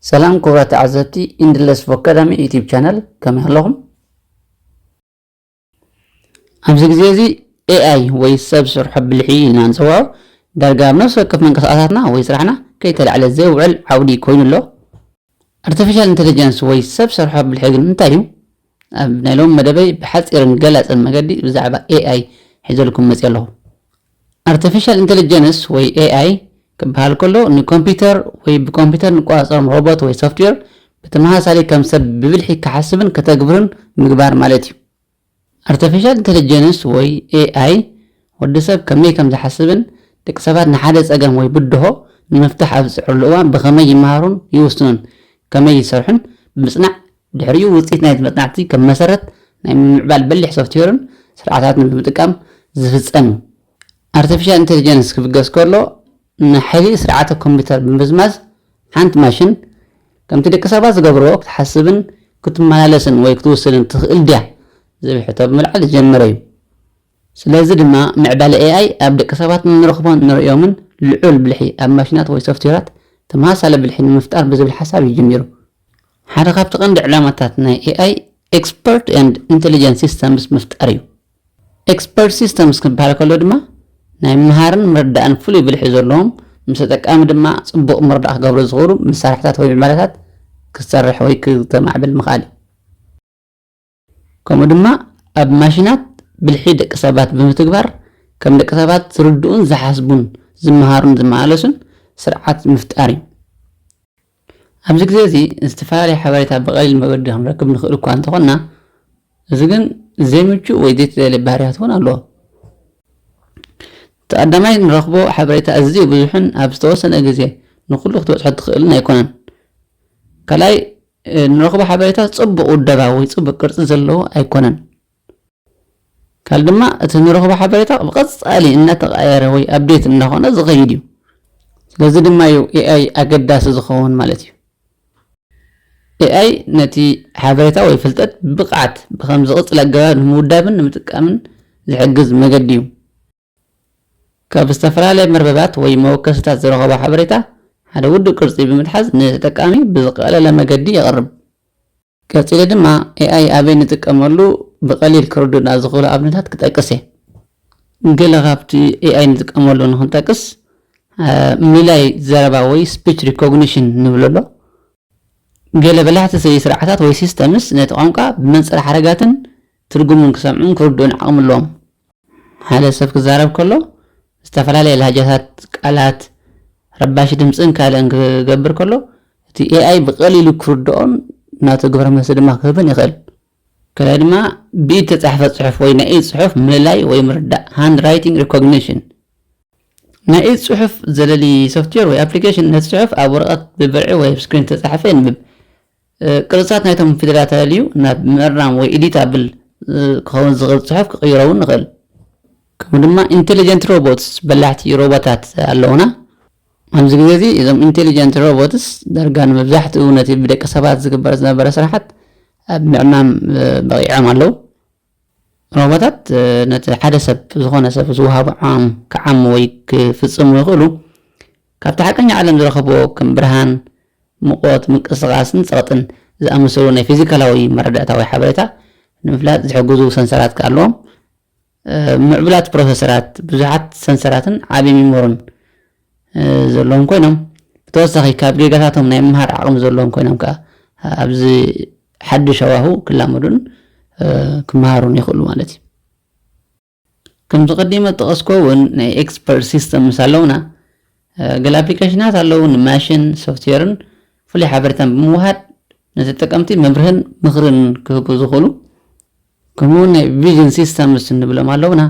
ሰላም ክቡራት ተዓዘብቲ ኢንድለስ ቮካዳሚ ዩቲብ ቻነል፣ ከመይ ኣለኹም? ኣብዚ ግዜ እዚ ኤኣይ ወይ ሰብ ሰርሖ ብልሒ ኢልና ንፅውዖ ዳርጋ ኣብ ነፍሲ ወከፍ መንቀሳቐሳትና ወይ ስራሕና ከይተላዕለ ዘይውዕል ዓውዲ ኮይኑ ኣሎ። ኣርቲፊሻል ኢንቴሊጀንስ ወይ ሰብ ሰርሖ ብልሒ ግን እንታይ እዩ? ኣብ ናይ ሎም መደበይ ብሓፂርን ገላፅን መገዲ ብዛዕባ ኤኣይ ሒዘልኩም መፅእ ኣለኹ። ኣርቲፊሻል ኢንቴሊጀንስ ወይ ኤኣይ ክበሃል ከሎ ንኮምፒውተር ወይ ብኮምፒውተር ንቆፃፀሮም ሮቦት ወይ ሶፍትዌር ብተመሳሳሊ ከም ሰብ ብብልሒ ክሓስብን ከተግብርን ምግባር ማለት እዩ። ኣርቲፊሻል ኢንቴሊጀንስ ወይ ኤኣይ ወዲ ሰብ ከመይ ከም ዝሓስብን ደቂ ሰባት ንሓደ ፀገም ወይ ብድሆ ንምፍታሕ ኣብ ዝፅዕርሉ እዋን ብኸመይ ይመሃሩን ይውስኑን ከመይ ይሰርሑን ብምፅናዕ ድሕሪኡ ውፅኢት ናይቲ መፅናዕቲ ከም መሰረት ናይ ምምዕባል በሊሕ ሶፍትዌርን ስርዓታትን ብምጥቃም ዝፍፀም እዩ። ኣርቲፊሻል ኢንቴሊጀንስ ክብገስ ከሎ ንሓይሊ ስርዓተ ኮምፒውተር ብምዝማዝ ሓንቲ ማሽን ከምቲ ደቂ ሰባት ዝገብርዎ ክትሓስብን ክትመላለስን ወይ ክትውስንን ትኽእል ድያ ዝብል ሕቶ ብምልዓል ዝጀመረ እዩ። ስለዚ ድማ ምዕባለ ኤኣይ ኣብ ደቂ ሰባት እንረኽቦን እንርእዮምን ልዑል ብልሒ ኣብ ማሽናት ወይ ሶፍትዌራት ተመሳሳሊ ብልሒ ንምፍጣር ብዝብል ሓሳብ እዩ ጀሚሩ። ሓደ ካብቲ ቀንዲ ዕላማታት ናይ ኤኣይ ኤክስፐርት ኤንድ ኢንቴሊጀንት ሲስተምስ ምፍጣር እዩ። ኤክስፐርት ሲስተምስ ክበሃል ከሎ ድማ ናይ ምሃርን ምርዳእን ፍሉይ ብልሒ ዘለዎም ምስ ተጠቃሚ ድማ ጽቡቕ ምርዳእ ክገብሩ ዝኽእሉ መሳርሕታት ወይ ምዕባለታት ክሰርሕ ወይ ክተማዕብል ምኽኣል እዩ። ከምኡ ድማ ኣብ ማሽናት ብልሒ ደቂ ሰባት ብምትግባር ከም ደቂ ሰባት ዝርድኡን ዝሓስቡን ዝመሃሩን ዝመላለሱን ስርዓት ምፍጣር እዩ። ኣብዚ ግዜ እዚ ዝተፈላለየ ሓበሬታ ብቐሊል መገዲ ክንረክብ ንኽእል እኳ እንተኾንና እዚ ግን ዘይምቹእ ወይ ዘይተደልየ ባህርያት እውን ኣለዎ። እቲ ቀዳማይ ንረኽቦ ሓበሬታ ኣዝዩ ብዙሕን ኣብ ዝተወሰነ ግዜ ንኹሉ ክትበጽሖ ትኽእልን ኣይኮነን። ካልኣይ ንረኽቦ ሓበሬታ ጽቡቕ ውደባ ወይ ጽቡቕ ቅርጺ ዘለዎ ኣይኮነን። ካል ድማ እቲ ንረኽቦ ሓበሬታ ብቐጻሊ እናተቐየረ ወይ ኣፕዴት እናኾነ ዝኸይድ እዩ። ስለዚ ድማ እዩ ኤኣይ ኣገዳሲ ዝኸውን ማለት እዩ። ኤኣይ ነቲ ሓበሬታ ወይ ፍልጠት ብብቕዓት ብኸም ዝቕጽል ኣገባብ ንምውዳብን ንምጥቃምን ዝሕግዝ መገዲ እዩ። ካብ ዝተፈላለየ መርበባት ወይ መወከስታት ዝረኸቦ ሓበሬታ ሓደ ውዱእ ቅርጺ ብምትሓዝ ንተጠቃሚ ብዝቐለለ መገዲ የቕርብ። ቀጺለ ድማ ኤኣይ ኣበይ ንጥቀመሉ ብቐሊል ክርዱና ዝኽእሉ ኣብነታት ክጠቅስ እየ። ገለ ካብቲ ኤኣይ ንጥቀመሉ ንኽንጠቅስ ምልላይ ዘረባ ወይ ስፒች ሪኮግኒሽን ንብሎ ኣሎ። ገለ በላሕቲ ስርዓታት ወይ ሲስተምስ ነቲ ቋንቋ ብመንፅር ሓረጋትን ትርጉምን ክሰምዑን ክርድኡን ዓቕሚ ኣለዎም። ሓደ ሰብ ክዛረብ ከሎ ዝተፈላለየ ላህጃታት፣ ቃላት፣ ረባሺ ድምፅን ካልእን ክገብር ከሎ እቲ ኤኣይ ብቐሊሉ ክርድኦን ናቱ ግብረ መልሲ ድማ ክህብን ይኽእል። ካልኣይ ድማ ብኢድ ተፃሕፈ ፅሑፍ ወይ ናይ ኢድ ፅሑፍ ምልላይ ወይ ምርዳእ፣ ሃንድ ራይቲንግ ሪኮግኒሽን። ናይ ኢድ ጽሑፍ ዘለሊ ሶፍትዌር ወይ ኣፕሊኬሽን ነቲ ጽሑፍ ኣብ ወረቐት ብብርዒ ወይ ኣብ ስክሪን ተጻሕፈ የንብብ። ቅርጽታት ናይቶም ፊደላት ኣለልዩ ናብ ምእራም ወይ ኤዲታብል ክኸውን ዝኽእል ጽሑፍ ክቕይሮ እውን ንኽእል። ከምኡ ድማ ኢንቴሊጀንት ሮቦትስ በላሕቲ ሮቦታት ኣለውና። ኣብዚ ግዜ እዚ እዞም ኢንቴሊጀንት ሮቦትስ ዳርጋ ንመብዛሕትኡ ነቲ ብደቂ ሰባት ዝግበር ዝነበረ ስራሓት ኣብ ምዕማም በቒዖም ኣለዉ። ሮቦታት ነቲ ሓደ ሰብ ዝኾነ ሰብ ዝወሃቦ ዓም ክዓሙ ወይ ክፍጽሙ ይኽእሉ። ካብቲ ሓቀኛ ዓለም ዝረኸብዎ ከም ብርሃን፣ ሙቐት፣ ምንቅስቓስን ጸቕጥን ዝኣመሰሉ ናይ ፊዚካላዊ መረዳእታ ወይ ሓበሬታ ንምፍላጥ ዝሕግዙ ሰንሰራት ከኣ ኣለዎም። ምዕቡላት ፕሮሰሰራት፣ ብዙሓት ሰንሰራትን ዓቢ ሚሞርን ዘለዎም ኮይኖም ብተወሳኺ ካብ ጌጋታቶም ናይ ምምሃር ዓቕሚ ዘለዎም ኮይኖም ከኣ ኣብዚ ሓድሽ ሃዋሁ ክላመዱን ክመሃሩን ይኽእሉ ማለት እዩ። ከምዚ ቀዲመ ዝጠቐስኩዎ እውን ናይ ኤክስፐርት ሲስተም ምስ ኣለውና ገለ ኣፕሊኬሽናት ኣለዉ ንማሽን ሶፍትዌርን ፍሉይ ሓበሬታን ብምውሃድ ንተጠቀምቲ መብርህን ምኽርን ክህቡ ዝኽእሉ። ከምኡውን ናይ ቪዥን ሲስተምስ እንብሎም ኣለውና።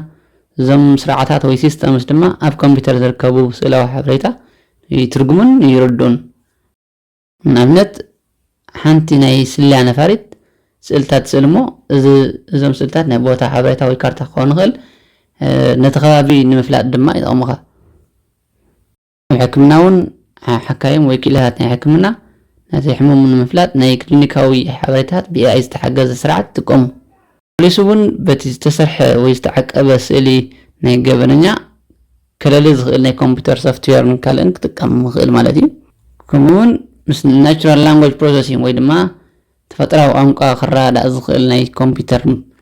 እዞም ስርዓታት ወይ ሲስተምስ ድማ ኣብ ኮምፒውተር ዝርከቡ ስእላዊ ሓበሬታ ይትርጉሙን ይርድኡን። ንኣብነት ሓንቲ ናይ ስልያ ነፋሪት ስእልታት ትስእል እሞ እዚ እዞም ስእልታት ናይ ቦታ ሓበሬታ ወይ ካርታ ክኸውን ይኽእል። ነቲ ከባቢ ንምፍላጥ ድማ ይጠቕሙኻ። ኣብ ሕክምና እውን ሓካይም ወይ ክኢላታት ናይ ሕክምና ነቲ ሕሙም ንምፍላጥ ናይ ክሊኒካዊ ሓበሬታት ብኤኣይ ዝተሓገዘ ስርዓት ይጥቀሙ። ፖሊስ እውን በቲ ዝተሰርሐ ወይ ዝተዓቀበ ስእሊ ናይ ገበነኛ ከለሊ ዝኽእል ናይ ኮምፒውተር ሶፍትዌርን ካልእን ክጥቀም ይኽእል ማለት እዩ። ከምኡውን ምስ ናቹራል ላንጉጅ ፕሮሰሲንግ ወይ ድማ ተፈጥራዊ ቋንቋ ክረዳእ ዝኽእል ናይ ኮምፒውተር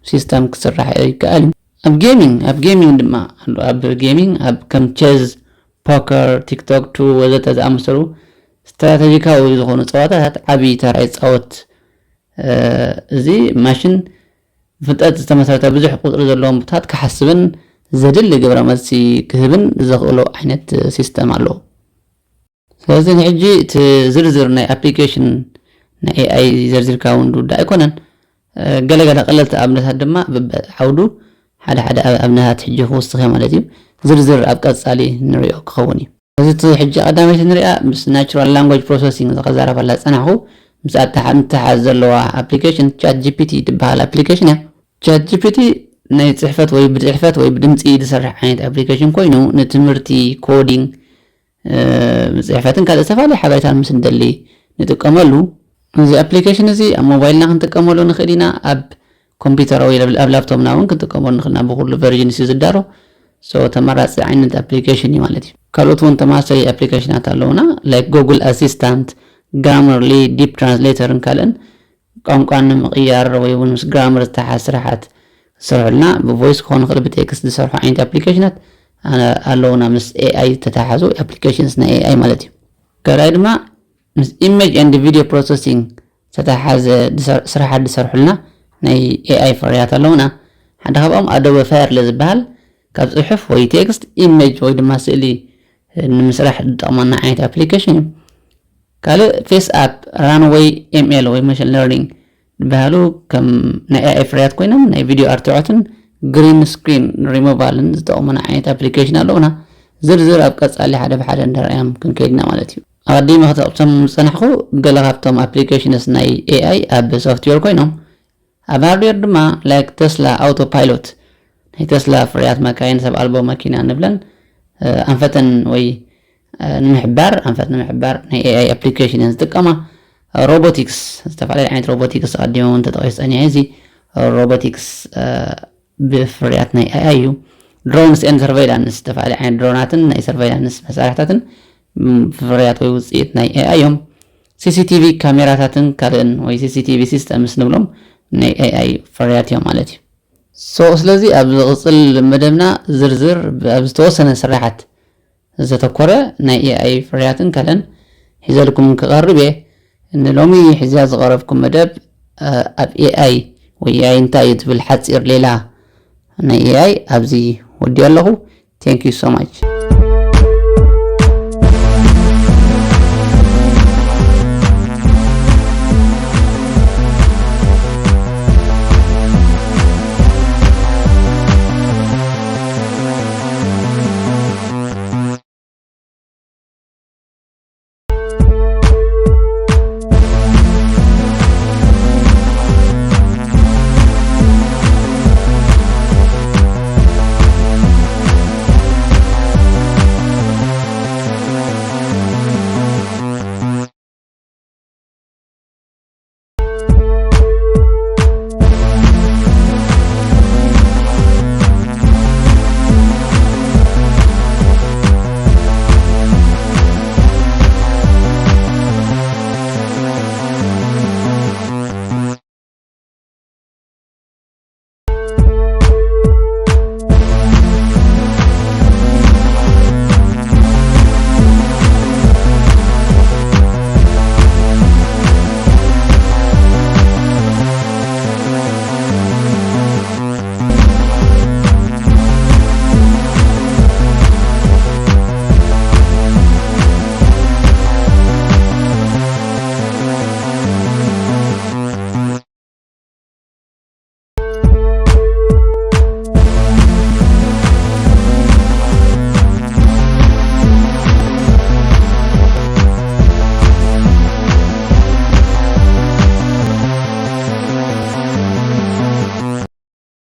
ሲስተም ክስራሕ ይከኣል እዩ። ኣብ ጌሚንግ ኣብ ጌሚንግ ድማ ኣሎ። ኣብ ጌሚንግ ኣብ ከም ቸዝ፣ ፖከር፣ ቲክቶክ ቱ ወዘተ ዝኣመሰሉ ስትራቴጂካዊ ዝኾኑ ፀዋታታት ዓብዪ ተራ ይፃወት። እዚ ማሽን ፍልጠት ዝተመሰረተ ብዙሕ ቁፅሪ ዘለዎም ቦታት ክሓስብን ዘድሊ ግብረ መልሲ ክህብን ዘኽእሎ ዓይነት ሲስተም ኣለዎ። ስለዚ ንሕጂ እቲ ዝርዝር ናይ ኣፕሊኬሽን ናይ ኤኣይ ዘርዚርካ እውን ዝውዳእ ኣይኮነን። ገለገለ ቀለልቲ ኣብነታት ድማ በብዓውዱ ሓደ ሓደ ኣብነታት ሕጂ ክውስኽ እየ ማለት እዩ። ዝርዝር ኣብ ቀፃሊ ንሪኦ ክኸውን እዩ። እዚ እቲ ሕጂ ቀዳመይቲ ንሪኣ ምስ ናቹራል ላንጉጅ ፕሮሰሲንግ ዝኸዛረበላ ዝፀናሕኩ ምስ ኣተሓ- ምትሓዝ ዘለዋ ኣፕሊኬሽን ቻት ጂፒቲ ትበሃል ኣፕሊኬሽን እያ። ቻት ጂፒቲ ናይ ፅሕፈት ወይ ብፅሕፈት ወይ ብድምፂ ዝሰርሕ ዓይነት ኣፕሊኬሽን ኮይኑ ንትምህርቲ፣ ኮዲንግ፣ ብፅሕፈትን ካልእ ዝተፈላለዩ ሓበሬታን ምስ እንደሊ ንጥቀመሉ። እዚ ኣፕሊኬሽን እዚ ኣብ ሞባይልና ክንጥቀመሉ ንኽእል ኢና። ኣብ ኮምፒውተር ወይ ኣብ ላፕቶፕና እውን ክንጥቀመሉ ንኽእል ኢና። ብኩሉ ቨርዥን እዩ ዝዳሎ። ሶ ተመራፂ ዓይነት ኣፕሊኬሽን እዩ ማለት እዩ። ካልኦት እውን ተመሳሳሊ ኣፕሊኬሽናት ኣለውና ላይክ ጉግል ኣሲስታንት፣ ግራመርሊ፣ ዲፕ ትራንስሌተርን ካልእን ቋንቋ ንምቕያር ወይ እውን ምስ ግራመር ዝተሓሓዝ ስራሓት ዝሰርሑልና ብቮይስ ክኾን ይኽእል ብቴክስት ዝሰርሑ ዓይነት ኣፕሊኬሽናት ኣለውና። ምስ ኤኣይ ዝተተሓዙ ኣፕሊኬሽንስ ናይ ኤኣይ ማለት እዩ። ካልኣይ ድማ ምስ ኢሜጅ ኤንድ ቪዲዮ ፕሮሰሲንግ ዝተተሓዘ ስራሓት ዝሰርሑልና ናይ ኤኣይ ፍርያት ኣለውና። ሓደ ካብኦም ኣዶበ ፋየርለ ዝበሃል ካብ ፅሑፍ ወይ ቴክስት ኢሜጅ ወይ ድማ ስእሊ ንምስራሕ ዝጠቕመና ዓይነት ኣፕሊኬሽን እዩ። ካልእ ፌስ ኣፕ፣ ራንወይ ኤምኤል ወይ መሽን ለርኒንግ ዝበሃሉ ከም ናይ ኤኣይ ፍርያት ኮይኖም ናይ ቪድዮ ኣርትዖትን ግሪን ስክሪን ሪሞቫልን ዝጠቕሙና ዓይነት ኣፕሊኬሽን ኣለውና። ዝርዝር ኣብ ቀፃሊ ሓደ ብሓደ እንዳርኣዮም ክንከይድና ማለት እዩ። ኣቐዲመ ክጠቕሶም ዝፀናሕኩ ገለ ካብቶም ኣፕሊኬሽንስ ናይ ኤኣይ ኣብ ሶፍትዌር ኮይኖም ኣብ ሃርድዌር ድማ ላይክ ተስላ ኣውቶ ፓይሎት ናይ ተስላ ፍርያት መካይን ሰብ ኣልቦ መኪና ንብለን ኣንፈተን ወይ ንምሕባር ኣንፈት ንምሕባር ናይ ኤኣይ ኣፕሊኬሽን እየን ዝጥቀማ። ሮቦቲክስ ዝተፈላለዩ ዓይነት ሮቦቲክስ ኣቀዲመ እውን ተጠቂሱ ፀኒሐ እዚ ሮቦቲክስ ብፍርያት ናይ ኤኣይ እዩ። ድሮንስ ኤንድ ሰርቨይላንስ ዝተፈላለዩ ዓይነት ድሮናትን ናይ ሰርቨይላንስ መሳርሕታትን ፍርያት ወይ ውፅኢት ናይ ኤኣይ እዮም። ሲሲቲቪ ካሜራታትን ካልእን ወይ ሲሲቲቪ ሲስተምስ ንብሎም ናይ ኤኣይ ፍርያት እዮም ማለት እዩ። ሶ ስለዚ ኣብ ዝቕፅል መደብና ዝርዝር ኣብ ዝተወሰነ ስራሓት ዘተኮረ ናይ ኤኣይ ፍርያትን ካልእን ሒዘልኩም ክቐርብ እየ። ንሎሚ ሒዝያ ዝቐረብኩም መደብ ኣብ ኤኣይ ወይ ኤኣይ እንታይ እዩ ትብል ሓፂር ሌላ ናይ ኤኣይ ኣብዚ ወዲኦ ኣለኹ። Thank you so much።